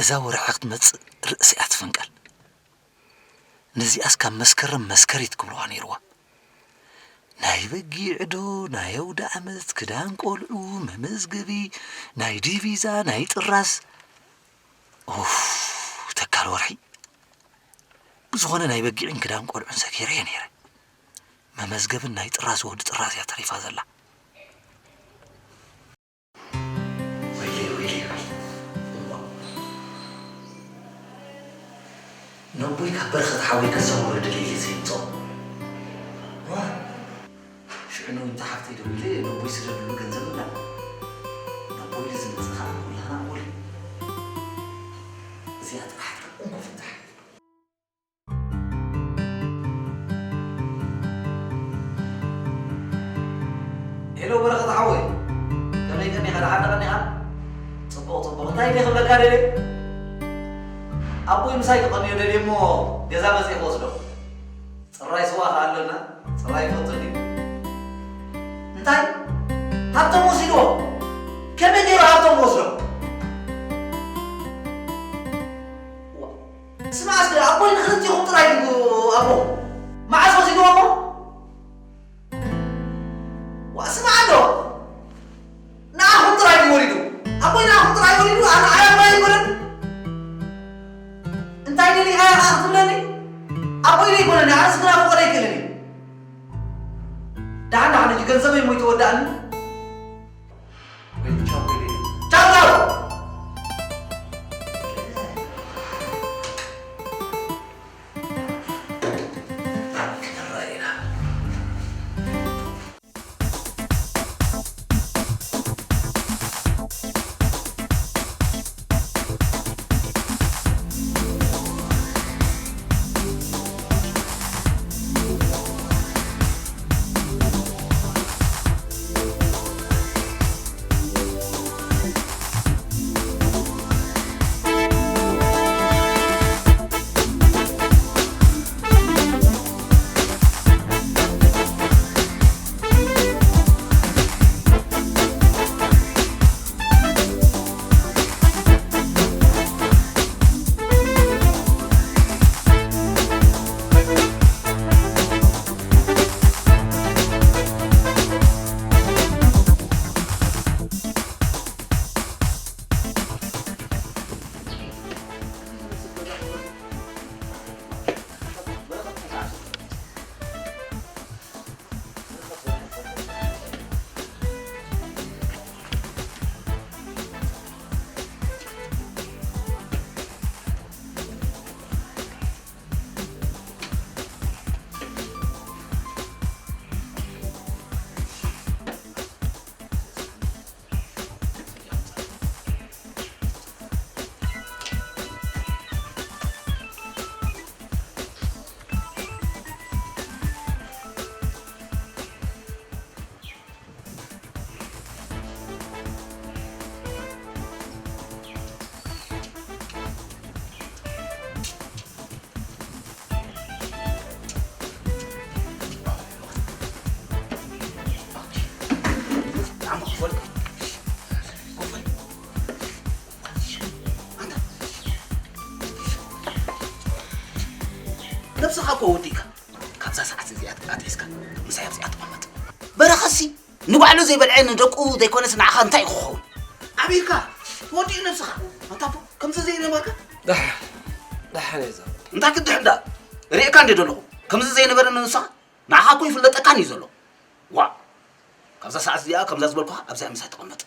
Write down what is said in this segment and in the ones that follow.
እዛ ወርሒ ክትመጽእ ርእሲ እያ ትፍንቀል። ነዚኣስ ካብ መስከረም መስከሪት ክብልዋ ነይርዋ። ናይ በጊዕ ዶ፣ ናይ ኣውደ ዓመት፣ ክዳን ቆልዑ፣ መመዝገቢ፣ ናይ ዲቪዛ፣ ናይ ጥራስ። ኡፍ፣ ተካል ወርሒ። ብዝኾነ ናይ በጊዕን ክዳን ቆልዑን ሰጊረ እየ ነይረ። መመዝገብን ናይ ጥራስ ወዲ ጥራስ እያ ተሪፋ ዘላ። ወይለይ፣ ወይለይ፣ ወይለይ። እሞ፣ ነቦይ ካብ በረኸት ሓወይ ከዘውሮ ደልየ ዘይምጾ። ዋ፣ ሽዑ ነዊንታ ሓፍተይ ደዊለ፣ ነቦይ ስደድሉ ገንዘብ እላ። ነቦይ ዝመጽእ ኸዓ ኩላህና እሞ። እዚኣ ጥራሕ ትጠቅም ክፍታሕ። ሄሎ በረኸት ሓወይ፣ ከመይ ቀኒኻ? ደሓን ቀኒኻ? ጽቡቕ፣ ጽቡቕ። እንታይ ድየ ክብለካ ደልየ? ኣቦይ ምሳይ ክቐንዮ ደልየ እሞ ገዛ መጺእ ክወስዶ። ጽራይ ስዋ ከኣ ኣሎና፣ ጽራይ ይፈቱ ድዩ? እንታይ? ሃብቶም ወሲድዎ? ከመይ ገይሩ ሃብቶም ወስዶ? ስማዕ እስከ፣ ኣቦይ ንክልቲኹም ጥራይ ድዩ ኣቦ? መዓስ ወሲድዎ ኣቦ? ዋ፣ ስማዕ ኣሎ። ንዓኹም ጥራይ ድዩ ወሊዱ? ኣቦይ ንዓኹም ጥራይ ወሊዱ? ኣነ ኣይ ኣቦይ ኣይኮነን? እንታይ ደሊኻ ኢኻ ክትብለኒ? ኣቦይ ዘይኮነኒ፣ ኣነስ ክናፍቖ ዘይክእልን እዩ። ደሓን ደሓን፣ ሕጂ ገንዘበይ እሞ ይተወዳእኒ። ቻው፣ ቻው። ነብስኻ እኮ ወዲእካ። ካብዛ ሰዓት እዚኣ ኣትሒዝካ ምሳይ ኣብዚኣ ትቐመጥ። በረኸሲ ንባዕሉ ዘይበልዐ ንደቁ ዘይኮነስ ንዓኻ እንታይ ክኸውን? ዓቢርካ ወዲኡ ነብስኻ። ኣንታ ኣቦ፣ ከምዚ ዘይነበርካ? ደሓን፣ ደሓን እየ ዘረባ። እንታይ ክድሕን ደኣ? ርእየካ እንደ ዘለኹ። ከምዚ ዘይነበረ ንንስኻ? ንዓኻ እኮ ይፍለጠካን እዩ ዘሎ። ዋእ! ካብዛ ሰዓት እዚኣ ከምዛ ዝበልኩኻ ኣብዛ ምሳይ ተቐመጥ።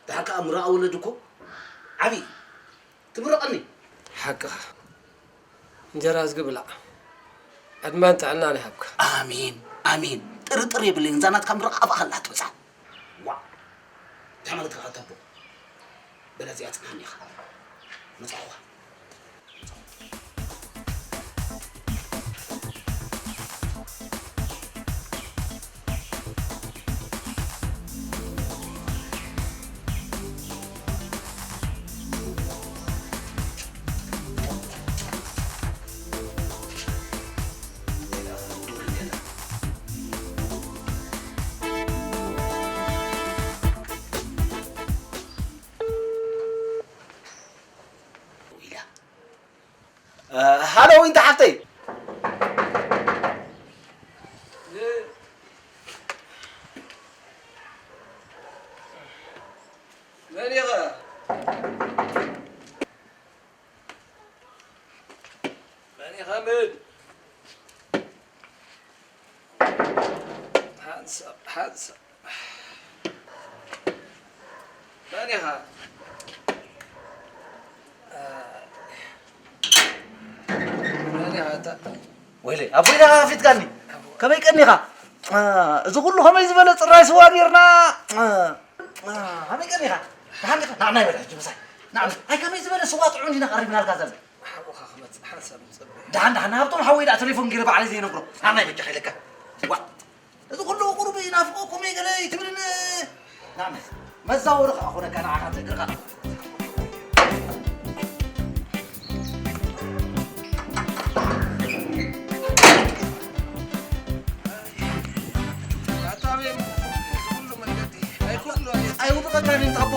ደሓር ከኣ ምራቕ ወለድ እኮ ዓቢ። ትምረቐኒ። ሓቅኻ። እንጀራ እዝጊ ብላዕ። ዕድመን ጥዕናን ይሃብካ። ኣሜን፣ ኣሜን። ጥርጥር የብለይን፣ እዛ ናትካ ምርቓ ኣብ ኣኸላ ትበጽሕ። ዋእ! እንታይ ማለት ኢኻ ኣታ ኣቦ? በለ እዚኣ ጽንሓኒ ኢኻ። መጻኹኻ። ሃሎ ዊንታ ሓፍተይ። መን ኢኻ? መን ኢኻ? ምን ሓንሳብ ሓንሳብ መን ኢኻ? መን ኢኻ? ወይለይ ኣቦይ ዳኻ ከፊትካኒ። ከመይ ቀኒኻ? እዚ ኩሉ ከመይ ዝበለ ጽራይ ስዋ ኔርና። ከመይ ቀኒኻ? ደሓን ዲኻ? ንዓና ይበል ሕጂ ምሳይ። ንዓና። ኣይ ከመይ ዝበለ ስዋ ጥዑም ዲና ቀሪብናልካ ዘለና። ሓውኻ ክመጽእ ሓንሳብ ንጸበ። ደሓን ደሓን ሃብቶም ሓወይ ደኣ ቴሌፎን ገይረ ባዕለይ ዘይነግሮ። ንዓና ይበጃ ኢለካ። ዋ። እዚ ኩሉ ቁሩብ ይናፍቆኩም እየ ገለ ይትብልን። ናመ መዛወሪ ከዓ ኮነካ ንዓኻ ትእግርኻ። ኣጣሜ እዚ ኩሉ መንገዲ ኣይኩሉ ኣይውድቐካን እንታቦ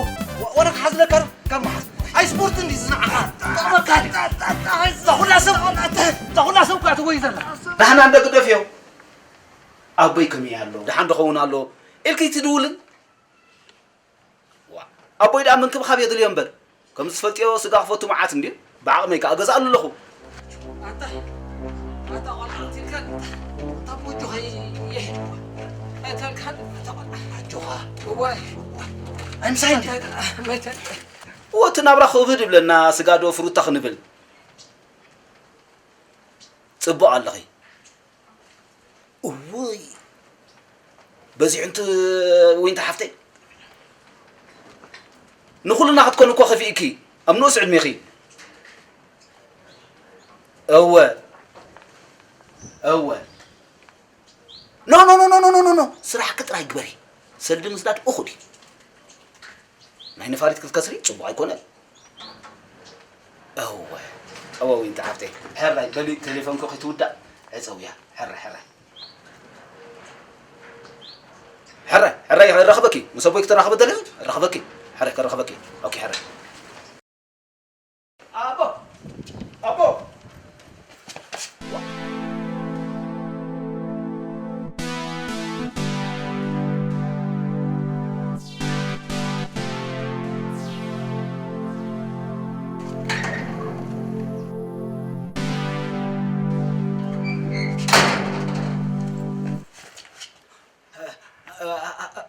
ወረ ክሓዝለካ ካብ መሓዝ ኣይ ስፖርት እንዲ ዝንዓኻ ጠቕመካ እዛ ኩላ ሰብ እዛ ኩላ ሰብ እኳ ትጎይ ዘላ ዳሕና እንደ ግደፍዮ ኣቦይ ከመይ ኣሎ? ደሓን ዶ ኸውን ኣሎ? ኢልኪ ትድውልን? ዋ፣ ኣቦይ ደኣ ምንክብኻብ የድልዮ እምበር፣ ከም ዝፈልጥዮ ስጋ ክፈቱ መዓት እንድዩ። ብዓቕመይ ከኣ እገዝኣሉ ኣለኹ። ኣታ፣ ኣታ ቆልዓ ኣትልካን፣ ኣታ ቦጆኻ ይሄድ። ኣይተልካን፣ ኣታ ቆልዓ። ኣጆኻ። እዋይ። ኣይ ምሳይ እንዲ። መይተ። እወ፣ እቲ ናብራ ክብድ ይብለና፣ ስጋ ዶ ፍሩታ ክንብል። ጽቡቕ ኣለኺ። እውይ፣ በዚሑ እንት ዊንታ ሓፍተይ። ንኹልና ክትኮን እኮ ከፊእኪ፣ ኣብ ንኡስ ዕድሜኺ። እወ፣ እወ። ኖ፣ ኖ፣ ኖ፣ ኖ፣ ኖ፣ ኖ፣ ኖ፣ ኖ። ስራሕኪ ጥራይ ግበሪ። ሰልዲ ምስዳድ እኹል እዩ። ናይ ነፋሪት ክትከስሪ ጽቡቕ ኣይኮነን። እወ፣ እወ፣ ዊንታ ሓፍተይ፣ ሕራይ በሊ፣ ቴሌፎንኪ ከይትውዳእ ዕጸውያ። ሕራይ፣ ሕራይ። ሕራይ፣ ሕራይ፣ ረኽበኪ። ምስ ኣቦይ ክትራኸቢ ደሊኺ? ረኽበኪ። ሕራይ፣ ከረኽበኪ። ኦኬ፣ ሕራይ። ኣቦ፣ ኣቦ።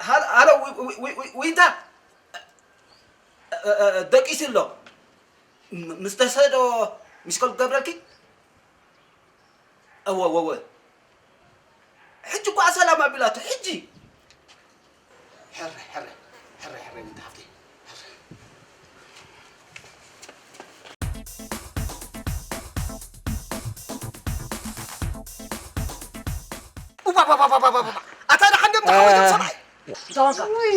ሃ-፣ ሃሎ፣ ዊ-፣ ዊ-፣ ዊ-፣ ዊ-፣ ዊንታ። እ-፣ እ-፣ እ-፣ ደቂሱ ኣሎ። ም-፣ ምስ ተሰዶ ሚስኮል ክገብረልኪ? እወ፣ እወ፣ እወ። ሕጂ እኳ ሰላም ኣቢላቶ፣ ሕጂ። ሕረ፣ ሕረ፣ ሕረ፣ ሕረ፣ ዊንታ ሓፍተይ። ኡባባባባባባ። ኣታ ደሓን ድዮም ተሓዊሶም ሰብኣይ? እንታይ ኾንካ? ውይ።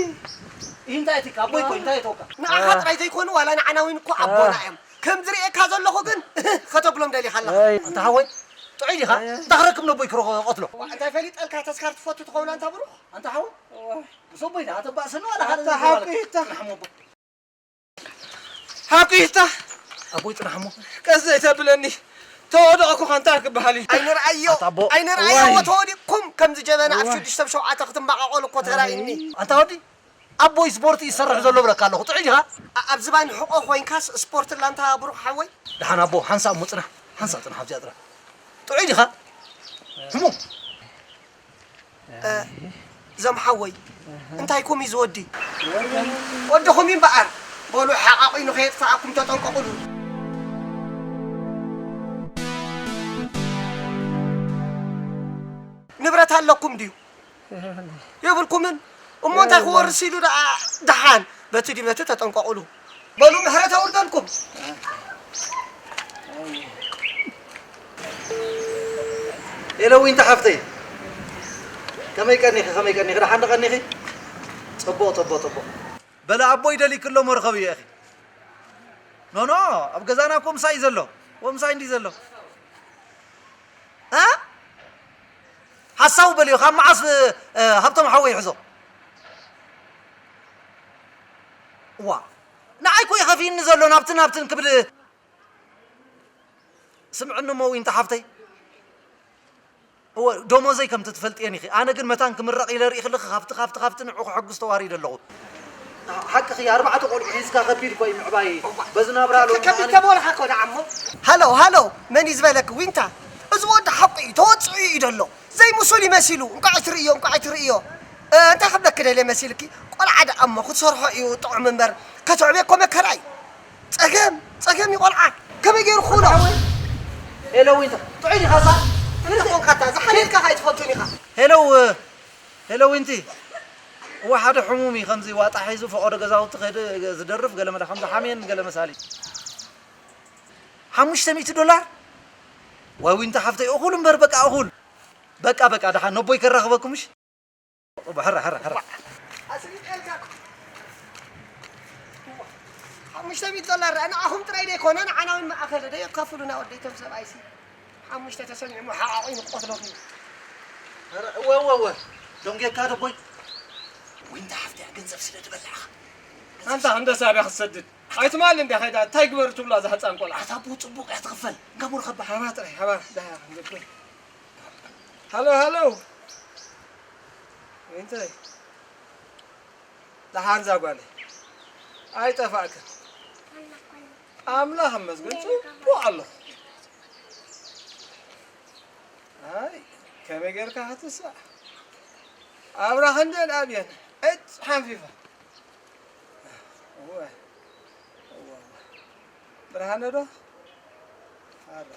እንታይ እትካ? ኣቦይ እኮ እንታይ እተውካ? ንዓኻ ጥራይ ዘይኮኑ ዋላ ንዓና እውን እኮ ኣቦና እዮም። ከም ዝርእየካ ዘለኹ ግን ከተብሎም ደሊኻ ኣለኻ። ኣይ። ኣንታ ሓወይ፣ ጥዑይ ዲኻ? ኣይ፣ ኣይ። እንታ ክረክብ ነቦይ ክረኽ-፣ ቀትሎ። ዋ፣ እንታይ ፈሊጠልካ ተስካር ትፈቱ ትኸውን ኣንታ ብሩኽ? ኣንታ ሓወይ፣ እዋ። ምስ ኣቦይ ዲኻ ተባእሰኒ ዋላ ሓደ ኣታ ዘይተባለ? ሓቂ እታ። ጽናሕ ሞቦ። ሓቂታ። ኣቦይ ጽናሕ እሞ። ቀስ ዘይተብለኒ። ተወደቕኩ ኸ እንታይ ክበሃል እዩ? ኣይንርኣዮ። ኣታ ኣቦ። ኣይንርኣዮ። እዋይ። ተወዲቕኩም ከምዚ ጀበና ኣብ እዋይ። ሽዱሽተ ብ ሸውዓተ ክትመቓቐሉ እኮ ተራእዩኒ። ኣንታ ወዲ፣ ኣቦይ ስፖርት ይሰርሕ ዘሎ ብለካ ኣለኹ። ጥዑይ ዲኻ? ኣ-፣ ኣብ ዝባን ሕቖ ኮይንካስ ስፖርት ላንታ ብሩኽ ሓወይ? ደሓን ኣቦ፣ ሓንሳእ እሞ ጽናሕ። ሓንሳእ ጽናሕ ኣብዚኣ ጥራሕ። ጥዑይ ዲኻ? ሕሙም። እ፣ ዘም ሓወይ፣ እንታይ ኮም እዩ ዝወዲ? ወድኹም እዩ እምበኣር። በሉ፣ ሓቓቒ ንኸየጥፍኣኩም ተጠንቀቑሉ። ንብረት ኣለኩም ድዩ? የብልኩምን? እሞ እንታይ ክወርስ ኢሉ ደኣ ደሓን፣ በቲ ድዩ በቲ ተጠንቀቑሉ። በሉ፣ ምሕረት ኣውርደልኩም። ኤለ ዊንታ ሓፍተይ፣ ከመይ ቀኒኺ፣ ከመይ ቀኒኺ? ደሓን ዶ ቀኒኺ? ጽቡቕ፣ ጽቡቕ፣ ጽቡቕ። በለ ኣቦይ ደሊክሎ መርኸብ እየ ኢኺ። ኖ፣ ኖ፣ ኣብ ገዛና እኮ ምሳይ እዩ ዘሎ። ወምሳይ እንዲ ዘሎ። እ? ሓሳዊ በልዮ፣ ካብ መዓስ፣ እ፣ ሃብቶም ሓወይ ይሕዞ? ዋ፣ ንዓይ እኮ እዩ ከፊእኒ ዘሎ፣ ናብትን ናብትን ክብል። ስምዕኒ እሞ ዊንታ ሓፍተይ፣ እወ፣ ደሞዘይ ከም ትፈልጥየን ኢኺ። ኣነ ግን መታን ክምረቕ ኢለ ርኢ ከለኺ ካብቲ፣ ካብቲ፣ ካብቲ ንዑ ክሕግዝ ተዋሪደ ኣለኹ። ሓቅኺ፣ ኣርባዕተ ቆልዑ ሒዝካ ከቢድ እኮ እዩ ምዕባይ። በዚ ናብራ ሎ ከቢድ ተበልካ እኮ ደኣ እሞ። ሃሎ፣ ሃሎ፣ መን እዩ ዝበለክ ዊንታ? እዚ ወዲ ሓቁ እዩ፣ ተወጺዑ እዩ ደሎ። ዘይምሱል እዩ መሲሉ። እንቋዕ ትርእዮ፣ እንቋዕ ትርእዮ። እ፣ እንታይ ክብለክ ደልየ መሲልኪ? ቆልዓ ደኣ እሞ ክትሰርሖ እዩ ጥዑም እምበር፣ ከተዕብዮ እኮ መከራ እዩ። ጸገም፣ ጸገም እዩ ቆልዓ። ከመይ ገይሩ ክውሎ? ሄሎ ዊንታ፣ ጥዑይ ዲኻ እዛ? እንታይ ኮንካ እታ? ዝሓለልካ ከኣ ኣይትፈቱን ኢኻ። ሄሎ፣ ሄሎ ዊንቲ። እዋ ሓደ ሕሙም እዩ ከምዚ ዋጣ ሒዙ ፈቐዶ ገዛውቲ ከይዱ ዝደርፍ ገለ መለ ከምዚ ሓሜን ገለ መሳሊ። ሓሙሽተ ሚእቲ ዶላር? ዋይ ዊንታ ሓፍተይ፣ እኹል እምበር በቃ እኹል። በቃ፣ በቃ፣ ደሓን ነቦይ ከራኽበኩም እሺ? እባ፣ ሕራ፣ ሕራ፣ ሕራ። ኣስሊጠልካ። ሓሙሽተ ሚእቲ ዶላር ንዓኹም ጥራይ ደይኮነ፣ ንዓና እውን መኣኸለ ዶ የካፍሉና ወደይ፣ እቶም ሰብኣይሲ? ሓሙሽተ ተሰሚዑ ሓቓቒ ንቆትሎም እዩ። ኧረ፣ እወ፣ እወ፣ እወ። ደንጌካ ደቦይ። ዊንታ ሓፍተይ ገንዘብ ስለ ትበልዕ ኢኻ። ኣንታ ክንደስ ኣብያ ክትሰድድ? ኣይትማል እንድያ ከይዳ፣ እንታይ ግበር ትብላ እዛ ህፃን ቆልዓ? ኣታ ኣቦ ጽቡቕ እያ ትኽፈል። እንካ ሙር ኸባ። ሃባ ጥራይ፣ ሃባ፣ ደሃ፣ ሃሎ፣ ሃሎ። ዊንተይ። ደሓን እዛ ጓለይ። ኣይጠፋእክን። ኣምላኽ ይመስገን፣ ጽቡቕ ኣለኹ። ኣይ፣ ከመይ ጌርካ ክትስእ? ኣብራኽ እንድየን ኣብየን። ዕጭ ሓንፊፋ። እወ፣ እወ፣ እወ። ብርሃነ ዶ? ኣረ።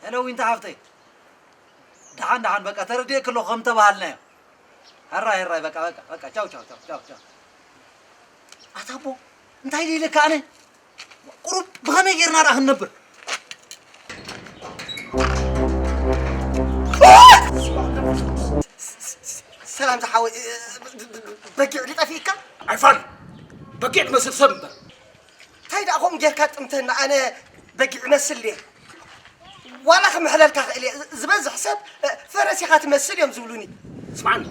ሄሎ፣ ዊንታ ሓፍተይ። ደሓን፣ ደሓን፣ በቃ ተረዲኤኪ ኣለኹ ከም ተባሃልናዮ። ሕራይ፣ ሕራይ፣ በቃ፣ በቃ፣ በቃ፣ ቻው፣ ቻው፣ ቻው፣ ቻው፣ ቻው። ኣታ ኣቦ፣ እንታይ ኢለ ኢለካ ኣነ? ቁሩብ ብኸመይ ጌርና ደኣ ክንነብር? ሰላም ዝሓወይ፣ በጊዕ ድዩ ጠፊእካ? ኣይፋል፣ በጊዕ ትመስል ሰብ እምበር። እንታይ ደኣ ከምኡ ጌርካ ጥምተና? ኣነ በጊዕ እመስል ድየ? ዋላ ክምሕለልካ ክእል እየ። ዝበዝሕ ሰብ፣ እ፣ ፈረስ ኢኻ ትመስል እዮም ዝብሉኒ። ስምዓኒ።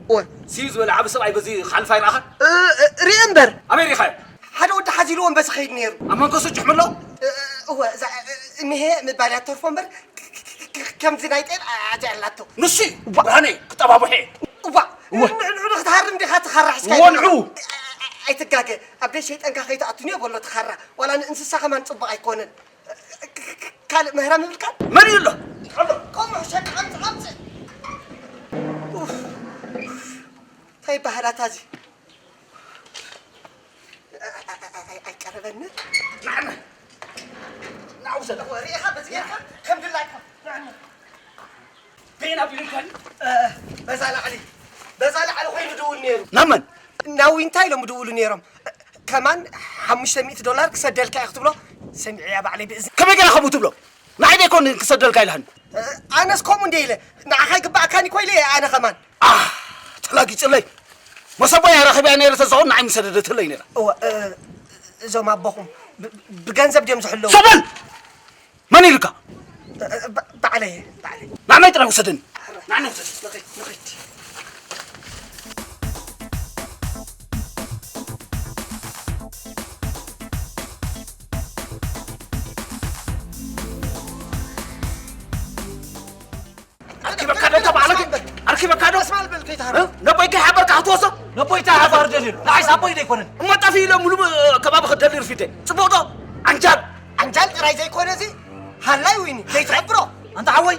እወ። ስዩ ዝበለ ዓቢ ሰብኣይ በዚ ክሓልፍ ኣይረኣኻን? እ፣ እ፣ ርኢ እምበር። ኣበይ ርኢኻዮ? ሓደ ወዲ ሓዚልዎ በዚ ኸይድ ነይሩ። ኣብ መንከሱ ጭሕሚ ኣሎ? እ፣ እወ፣ እዛ፣ እ፣ እኒሄ ምባል እያ ትተርፎ እምበር፣ ክ-፣ ክ-፣ ክ-፣ ከምዚ ናይ ጤል ኣትያ ኣላቶ። ንሱ እዩ። እዋ። ብርሃነይ፣ ክጠባብሖ እየ። እዋ፣ እወ። ንዕንዑ ንኽትሃርም ዲኻ ትኻራሕ እስካ እወ፣ ኢልካ? ንዑ። እ፣ እ፣ ኣይትጋገ። ኣብ ደይ ሸይጠንካ ከይትኣቱኒ እየ በሎ ትኻራ። ዋላ ንእንስሳ ከማን ጽቡቕ ኣይኮነን። ካልእ ምህራም ይብልካ? መን እዩ ኣሎ? ኣሎ። ከምኡ ሕሸካ፣ ኣምጽእ፣ ኣምጽእ። ኡፍ። እንታይ ይበሃል ኣታ እዚ? ኣይ፣ ኣይ፣ ኣይ፣ ኣይቀረበኒ። ንዓና። ንዓ ውሰዳ። ወሬኻ በዚ ጌርካ ከም ድላይካ። ንዓና። በየን ኣቢሉልካኒ? እ፣ በዛ ላዕሊ። በዛ ላዕሊ ኮይኑ ድውል ነይሩ። ናብ መን? ናብ ዊንታ ኢሎም ድውሉ ነይሮም። ከማን ሓሙሽተ ሚእቲ ዶላር ክሰደልካ እየ ክትብሎ ሰሚዐያ ባዕለይ ብእዝኒ። ከመይ ገይራ ከምኡ ትብሎ? ንዓይ ደይኮን ክሰደልካ ኢልሃኒ። ኣነስ ከምኡ እንደ ኢለ፣ ንዓኻ ይግባእካኒ እኮ ኢለ እየ ኣነ ከማን። ኣህ፣ ተላጊጽለይ። መሰቦይ ኣረኺበያ ነይረ ተዝኸውን ንዓይ ምሰደደትለይ ነይራ። እወ፣ እ፣ እዞም ኣቦኹም ብ-፣ ብገንዘብ ድዮም ዝሕለዉ? ሰበል! መን ኢልካ? እ፣ እ፣ ባ-፣ ባዕለይ፣ ባዕለይ። ንዓይ ጥራይ ውሰደኒ። ንዓይ ውሰደኒ። ንኸይድ፣ ንኸይድ። ኣርኪበካ ዶ ተባዕለኪ? ኣርኪበካ ዶ? ኣስማል በል ከይትሃርም። እ? ነቦይ ከይሓበርካ ክትወስዶ? ነቦይ እንታይ ሓባር ደልዩ? ንዓይስ ኣቦይ ዶ ኣይኮነን? እሞ ጠፊኡ ኢለ ሙሉ ከባቢ ክደሊ ርፊደ። ጽቡቕ ዶ? ዓንጃል። ዓንጃል ጥራይ ዘይኮነ እዚ ሃላይ ወይኒ ዘይትሕብሮ። ኣንታ ሓወይ፣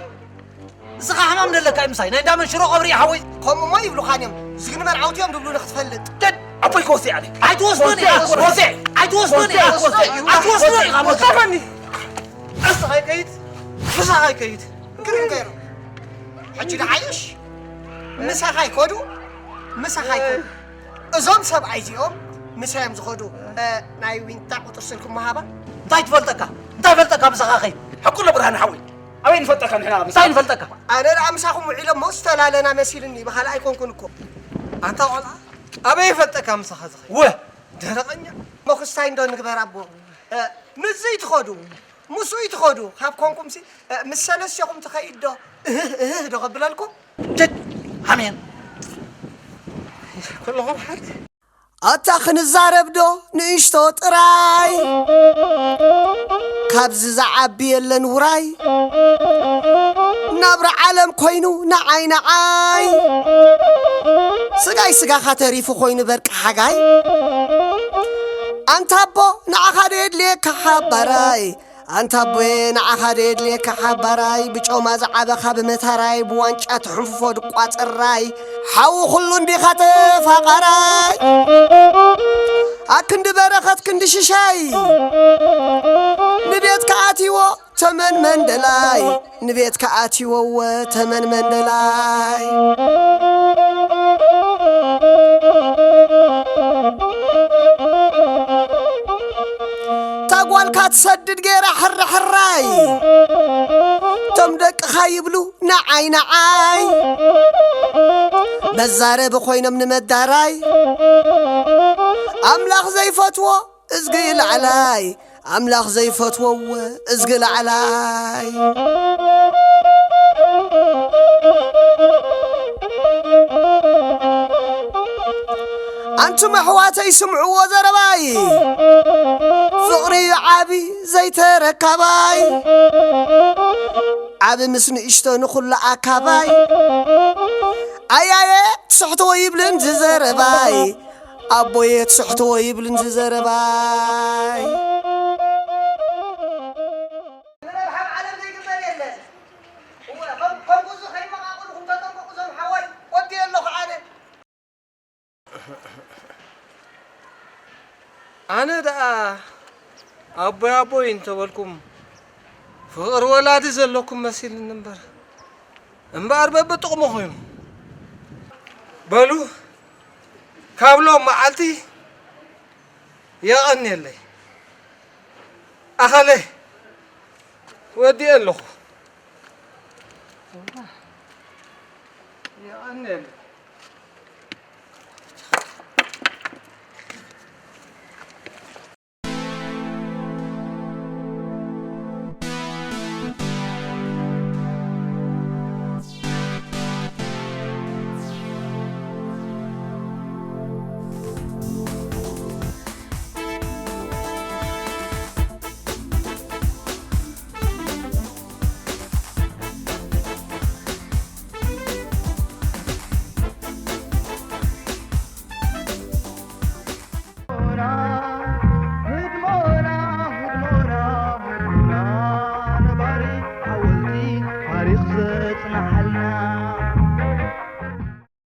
እስኻ ሕማም ደለካ እዩ ምሳይ። ናይ እንዳመን ሽሮ ቀብሪ እዩ ሓወይ። ከምኡ እሞ ይብሉኻን እዮም። ዝግኒ መርዓውቲ እዮም ዝብሉ ንኽትፈልጥ። ደድ ኣቦይ ክወስድ እየ ኣነ። ኣይትወስዶን ኢኻ። ክወስድ እየ። ኣይትወስዶን ኢኻ። ክወስድ እየ። ኣይትወስዶን ኢኻ። ወጣፋኒ። እስኻ ኣይከይድ። ምሳኻ ኣይከይድ። ግርም ገይሩ። ሕጂ ደሓየሽ ምሳኻ ይከዱ፣ ምሳኻ ይከዱ። እዞም ሰብኣይ እዚኦም ምሳዮም ዝኸዱ፣ እ፣ ናይ ዊንታ ቁፅር ስልኪ ምሃባ። እንታይ ትፈልጠካ? እንታይ ፈልጠካ ምሳኻ ኸይድ? ሓቁ ኣሎ ብርሃነ ሓወይ። ኣበይ ንፈልጠካ ንሕና ምሳኻ? እንታይ ንፈልጠካ? ኣነ ደኣ ምሳኹም ውዒለ እሞ ዝተላለና መሲልኒ፣ ብኻልእ ኣይኮንኩን እኮ። ኣንታ ቆልዓ፣ ኣበይ ይፈልጠካ ምሳኻ ዝኸይድ? ወ! ደረቐኛ። እሞ ክስታይ እንዶ ንግበር ኣቦ። እ፣ ምስዚ ትኸዱ፣ ምስኡ ትኸዱ። ካብ ኮንኩምሲ፣ እ፣ ምስ ሰለስቴኹም ትኸይድ ዶ? እህህ፣ እህህ ዶ ከብለልኩም? ጀድ፣ ሓሜን። ኩልኹም ሓርቲ። ኣታ ክንዛረብ ዶ ንእሽቶ ጥራይ? ኣብዚ ዝዓቢ የለን ውራይ፣ ናብራ ዓለም ኮይኑ ንዓይ ንዓይ፣ ስጋይ ስጋኻ ተሪፉ ኮይኑ በርቂ ሓጋይ። ኣንታ ኣቦ ንዓኻ ዶ የድልየካ ሓባራይ? ኣንታ ኣቦየ ንዓኻ ዶ የድልየካ ሓባራይ? ብጮማ ዝዓበኻ ብመታራይ፣ ብዋንጫ ትሕንፍፎ ድቋ ጽራይ፣ ሓዊ ኩሉ እንዲኻ ተፋቓራይ። ኣክንዲ በረኸት ክንዲ ሽሻይ፣ ንቤትካ ኣትይዎ ተመን መንደላይ፣ ንቤትካ ኣትይዎ እወ ተመን መንደላይ። ታጓልካ ትሰድድ ገይራ ሕራሕራይ፣ ቶም ደቅኻ ይብሉ ንዓይ ንዓይ፣ መዛረቢ ኮይኖም ንመዳራይ። ኣምላኽ ዘይፈትዎ እዝጊ ላዕላይ፣ ኣምላኽ ዘይፈትዎ እወ እዝጊ ላዕላይ። ኣንቱም ኣሕዋተይ ስምዕዎ ዘረባይ፣ ፍቕሪ እዩ ዓቢ ዘይተረካባይ፣ ዓቢ ምስ ንእሽቶ ንኹሉ ኣካባይ። ኣያየ ትስሕትዎ ይብልን ዝዘረባይ፣ ኣቦየ ትስሕትዎ ይብልን ዝዘረባይ። ምናልሓብ ዓለም ዘይግበር የለን። እወ፣ ከም-፣ ከምኡ እዚ ከይመቓቕልኹም ተጠንቀቑ፣ እዞም ሓወይ፣ ወዲ ኣለኹ ኣነ። ኣነ ደኣ ኣቦይ ኣቦይ እንተበልኩም፣ ፍቕሪ ወላዲ ዘለኩም መሲልኒ እምበር፣ እምበኣር በብጥቕሙ ኮይኑ። በሉ፣ ካብ ሎም መዓልቲ የቐንየለይ። ኣኸለ፣ ወዲኤ ኣለኹ። የቐንየለይ።